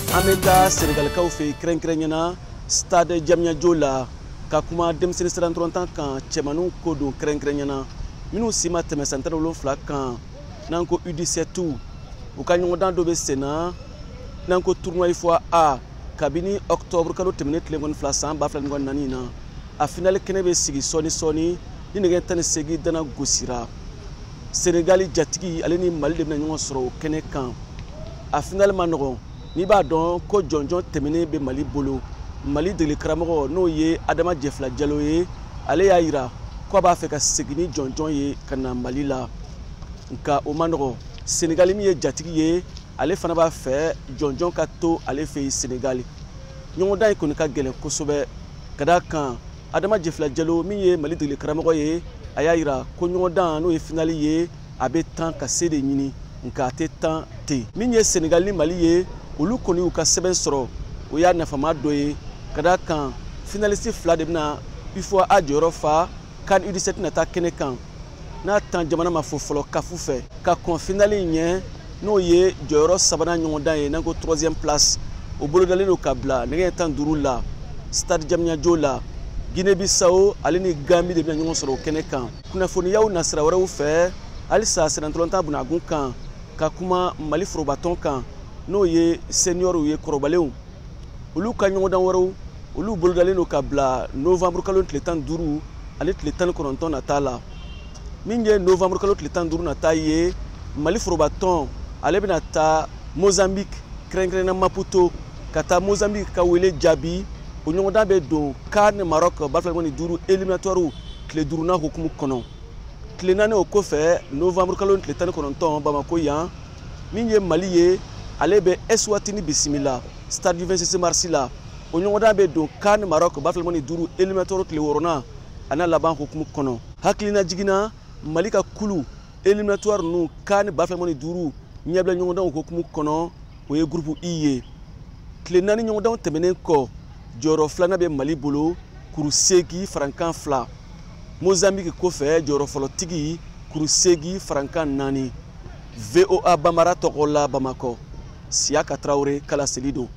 An bɛ taa Senegalikaw fɛ yen, kɛrɛnkɛrɛnyana Stade Diamniadio la, ka kuma denmisɛnnin sirantɔrɔntan kan, cɛmaninw ko don, kɛrɛnkɛrɛnyana minnu si ma tɛmɛ san 17 kan, n'an ko U17. U ka ɲɔgɔndan dɔ bɛ sen na, n'an ko tournoi UFOA A, kabini octobre kalo tɛmɛnen tile 22 san 2024 na. A finale kɛnɛ bɛ sigi sɔɔni sɔɔni ni nɛgɛ 18 dana gosira. Senegali jatigi, ale ni Mali de bɛna ɲɔgɔn sɔrɔ o kɛnɛ kan. A finale ma nɔgɔn, n'i b'a dɔn ko jɔnjɔn tɛmɛnen bɛ Mali bolo. Mali degeli karamɔgɔ, n'o ye Adama Jɛfila Jalo ye, ale y'a yira ko a b'a fɛ ka segin ni jɔnjɔn ye ka na Mali la, nka o ma nɔgɔn. Senegali min ye jatigi ye, ale fana b'a fɛ jɔnjɔn ka to ale fɛ yen Senegali. Ɲɔgɔndan in kɔni ka gɛlɛn kosɛbɛ, ka d'a kan Adama Jɛfila Jalo min ye Mali degeli karamɔgɔ ye, a y'a yira ko ɲɔgɔndan, n'o ye finale ye, a bɛ tan ka se de ɲini, nka a tɛ tan ten. Min ye Senegali ni Mali ye, olu kɔni y'u ka sɛbɛn sɔrɔ, o y'a nafama dɔ ye, ka d'a kan finaliste fila de bɛna UFOA A jɔyɔrɔ fa CAN U17 nata kɛnɛ kan, n'a tan jamana ma fo fɔlɔ CAF fɛ. Ka kɔn finale in ɲɛ, n'o ye jɔyɔrɔ sabanan ɲɔgɔndan ye, n'an ko troisième place, o bolodalen don ka bila nɛgɛ 15 la Stade Diamniadio la. Guinée Bissau, ale ni Gambie de bɛna ɲɔgɔn sɔrɔ o kɛnɛ kan. Kunnafoniyaw nasira wɛrɛw fɛ, halisa sennantolatan bunagun kan, ka kuma Mali forobatɔn kan, n'o ye seniorw ye, kɔrɔbalenw, olu ka ɲɔgɔndan wɛrɛw, olu bolodalen don ka bila novembre kalo tile 15 ani tile 19 nata la. Min ye novembre kalo tile 15 nata ye, Mali forobatɔn, ale bɛna taa Mozambique, kɛrɛnkɛrɛnnenya Maputo, ka taa Mozambique ka wele jaabi. O ɲɔgɔndan bɛ don CAN Maroc 2025 éliminatoire tile duurunan hukumu kɔnɔ. Tile 4 o kɔfɛ, novembre kalo tile 19, Bamako yan, min ye Mali ye, ale bɛ Eswatini bisimila Stade du 26 mars la. O ɲɔgɔndan bɛ don CAN Maroc 2025 éliminatoire tile wɔɔrɔnan a n'a laban hukumu kɔnɔ. Hakilina jiginna, Mali ka kulu éliminatoire ninnu CAN 2025 ɲɛbila ɲɔgɔndanw hukumu kɔnɔ, o ye groupe I ye. Tile 4 ɲɔgɔndanw tɛmɛnen kɔ, jɔyɔrɔ filanan bɛ Mali bolo, kuru 8 farankan 2. Mozambique kɔfɛ, jɔyɔrɔ fɔlɔtigi, kuru 8 farankan 4. VOA Bambara tɔgɔ la, Bamakɔ, Siyaka Tarawele kala seli don.